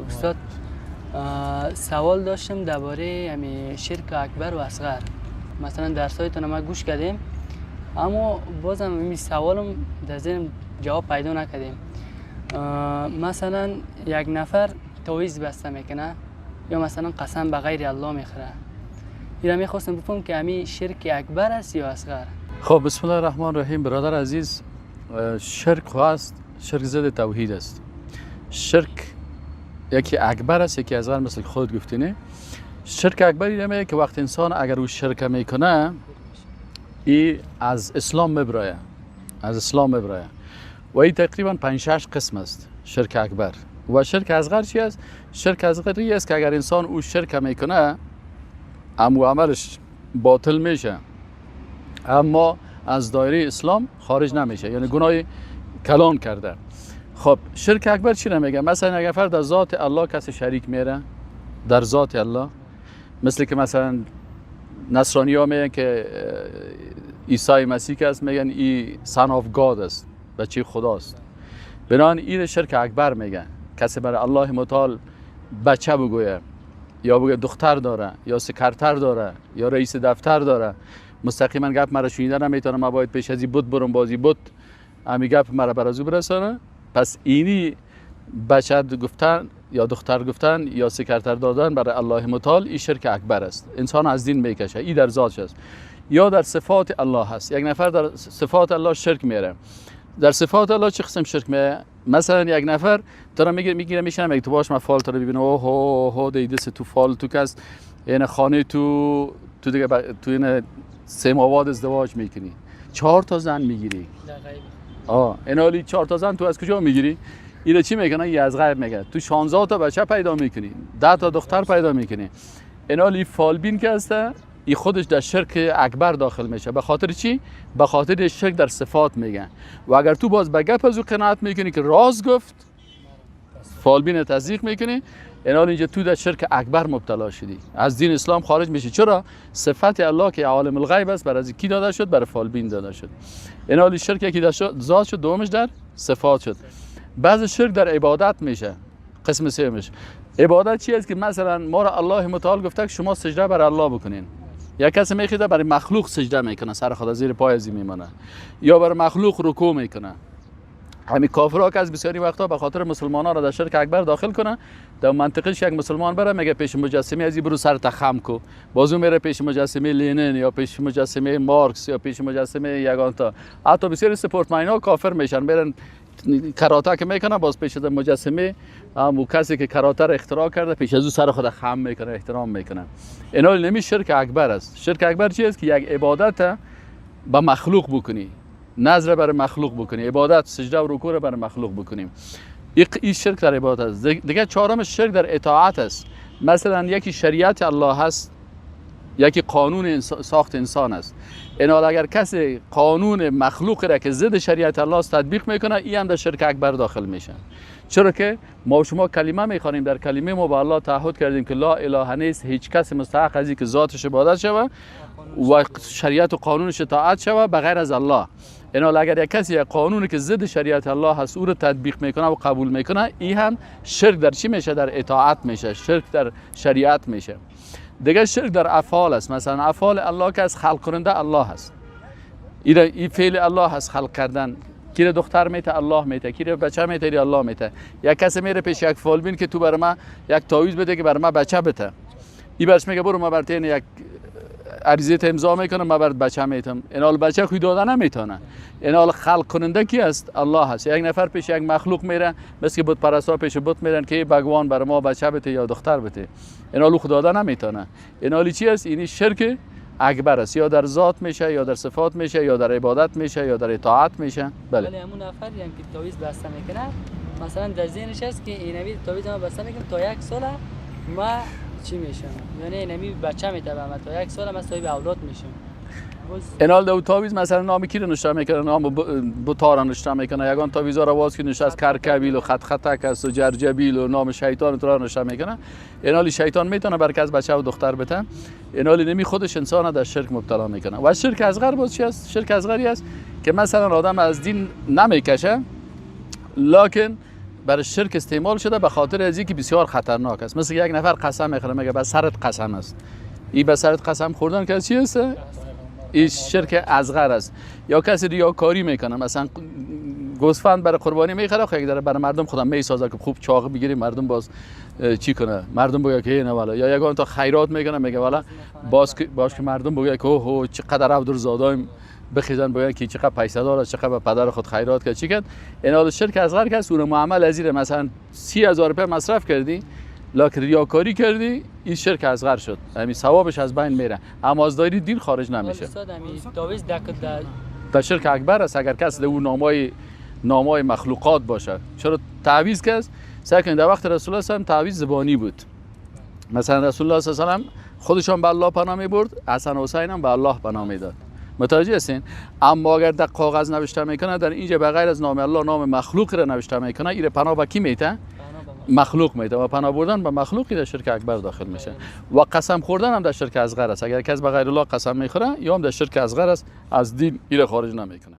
استاد، سوال داشتم درباره همی شرک اکبر و اصغر. مثلا درسایتون ما گوش کردیم، اما بازم این سوالم در ذهنم جواب پیدا نکردیم. مثلا یک نفر تعویذ بسته میکنه یا مثلا قسم به غیر الله میخوره، اینا میخواستم بفهم که همی شرک اکبر است یا اصغر. خب، بسم الله الرحمن الرحیم. برادر عزیز، شرک خو است، شرک ضد توحید است. شرک یکی اکبر است، یکی اصغر، مثل خود گفتی نه. شرک اکبر اینه که وقت انسان اگر او شرک میکنه، ای از اسلام مبرایه، از اسلام مبرایه و این تقریبا 5 6 قسم است شرک اکبر. و شرک اصغر چی است؟ شرک اصغر ای است که اگر انسان او شرک میکنه، امو عملش باطل میشه، اما از دایره اسلام خارج نمیشه، یعنی گناه کلان کرده. خب، شرک اکبر چی میگه؟ مثلا اگر فرد در ذات الله کسی شریک میره، در ذات الله، مثل که مثلا نصرانی ها میگن که عیسی مسیح که است، میگن ای son of God است، بچه خداست. بنابراین این شرک اکبر میگن. کسی برای الله متعال بچه بگویه یا بگه دختر داره یا سکرتر داره یا رئیس دفتر داره، مستقیما گپ مرا شنیده نمیتونه، ما باید پیش از بت برم، بازی بت امی گپ مرا بر از او برسانه. پس اینی بچه گفتن یا دختر گفتن یا سکرتر دادن برای الله متعال، این شرک اکبر است، انسان از دین میکشه. این در ذاتش است. یا در صفات الله هست، یک نفر در صفات الله شرک میره. در صفات الله چه قسم شرک میره؟ مثلا یک نفر تو را میگیره، میگیره میشنه، میگه تو باش من فال تو رو ببینم. اوه اوه، دیده تو فال تو کس این خانه تو تو دیگه تو این سه مواد ازدواج میکنی، 4 تا زن میگیری. آه، اینالی 4 تا زن تو از کجا میگیری؟ اینو چی میکنه؟ یه از غیب میگه تو 16 تا بچه پیدا میکنی، 10 تا دختر پیدا میکنی. اینالی فالبین که هسته، ای خودش در شرک اکبر داخل میشه. به خاطر چی؟ به خاطر شرک در صفات میگن. و اگر تو باز به گپ از او قناعت میکنی که راز گفت، فالبین تصدیق میکنی، اینال اینجا تو در شرک اکبر مبتلا شدی، از دین اسلام خارج میشی. چرا؟ صفت الله که عالم الغیب است برای کی داده شد؟ برای فالبین داده شد. اینال شرک یکی در ذات شد، دومش در صفات شد. بعض شرک در عبادت میشه، قسم سومش. عبادت چی است؟ که مثلا ما را الله متعال گفته که شما سجده بر الله بکنین، یک کسی میخیده برای مخلوق سجده میکنه، سر خدا زیر پای ازی میمانه، یا برای مخلوق رکوع میکنه. همین کافرها که از بسیاری وقتا به خاطر مسلمان ها را در شرک اکبر داخل کنه، در منطقهش یک مسلمان بره میگه پیش مجسمه ازی برو سر تخم کو، بازو میره پیش مجسمه لینین یا پیش مجسمه مارکس یا پیش مجسمه یگان تا حتی بسیاری سپورتمین ها کافر میشن، میرن کراته که میکنه، باز پیش از مجسمه همون کسی که کراته را اختراع کرده پیش از او سر خود خم میکنه، احترام میکنه. اینا نمی شرک اکبر است. شرک اکبر چی است؟ که یک عبادت به مخلوق بکنی، نظر برای مخلوق بکنی، عبادت سجده و رکوع برای مخلوق بکنیم، این شرک در عبادت است. دیگه چهارم شرک در اطاعت است. مثلا یکی شریعت الله هست، یکی قانون ساخت انسان است. اینا اگر کسی قانون مخلوق را که ضد شریعت الله است تطبیق میکنه، این هم در شرک اکبر داخل میشه. چرا که ما و شما کلمه میخوانیم، در کلمه ما با الله تعهد کردیم که لا اله نیست هیچ کس مستحق از که ذاتش عبادت شود و شریعت و قانونش اطاعت شود بغیر از الله. اینا اگر یک کسی یک قانونی که ضد شریعت الله هست او رو تطبیق میکنه و قبول میکنه، این هم شرک در چی میشه؟ در اطاعت میشه، شرک در شریعت میشه. دیگه شرک در افعال است. مثلا افعال الله که از خلق کننده الله هست، این فعل الله هست، خلق کردن. کی دختر میته الله میته، کی بچه میته الله میته. یک کسی میره پیش یک فالبین که تو برای من یک تعویذ بده که برای من بچه بده، این برش میگه برو من برات یک عریضه امضا میکنم، من برات بچه میتم. اینال بچه خود داده نمیتونه. اینال خلق کننده کی است؟ الله هست. یک نفر پیش یک مخلوق میره، مثل که بت پرستا پیش بت میرن که بگوان برای ما بچه بده یا دختر بده، اینال خود داده نمیتونه. اینال چی است؟ اینی شرک اکبر است. یا در ذات میشه، یا در صفات میشه، یا در عبادت میشه، یا در اطاعت میشه. بله. ولی همون نفری هم که تعویذ بسته میکنه، مثلا در ذهنش است که اینمی تعویذ ما بسته میکنم تا یک سال ما چی میشم، یعنی اینمی بچه میته به ما، تا یک سال ما صاحب اولاد میشم. اینال دو تعویذ مثلا نام کی رو نوشته میکنه؟ نام بوتا رو نوشته میکنه. یگان تعویذا رو باز که نوشته از کرکبیل و خط خطک است و جرجبیل و نام شیطان تو رو نوشته میکنه. اینال شیطان میتونه برکز بچه و دختر بته. اینال نمی خودش انسان در شرک مبتلا میکنه. و شرک اصغر باز چی است؟ شرک اصغری است که مثلا آدم از دین نمیکشه، لکن برای شرک استعمال شده به خاطر از اینکه بسیار خطرناک است. مثل یک نفر قسم میخوره میگه به سرت قسم است، این به سرت قسم خوردن که چی است؟ این شرک اصغر است. یا کسی ریاکاری میکنه، مثلا گوسفند برای قربانی میخره، خب یک داره برای مردم خودم میسازه که خوب چاق بگیری مردم باز چی کنه، مردم بگه که نه والا. یا یگان تا خیرات میکنه میگه والا باز که مردم بگه که اوه چقدر عبدالزادایم بخیزن بگن که چقدر پیسه داره، چقدر به پدر خود خیرات کرد، چی کرد. این حال شرک اصغر که است، اون معامله از مثلا 30,000 روپیه مصرف کردی لکن ریاکاری کردی، این شرک اصغر شد، همین ثوابش از بین میره، اما از دایره دین خارج نمیشه. در شرک اکبر است اگر کس در اون نامای مخلوقات باشه. چرا تعویض که است؟ سعی کنید در وقت رسول الله صلی الله علیه و تعویض زبانی بود. مثلا رسول الله صلی الله علیه و خودشان به الله پناه میبرد، حسن و حسین هم به الله پناه میداد. متوجه هستین؟ اما اگر در کاغذ نوشته میکنه، در اینجا به غیر از نام الله نام مخلوق را نوشته میکنه، این پناه به کی میته؟ مخلوق میده. و پناه بردن به مخلوقی در شرک اکبر داخل میشه. و قسم خوردن هم در شرک اصغر است. اگر کس به غیر الله قسم میخوره یا هم در شرک اصغر است، از دین ایره خارج نمیکنه.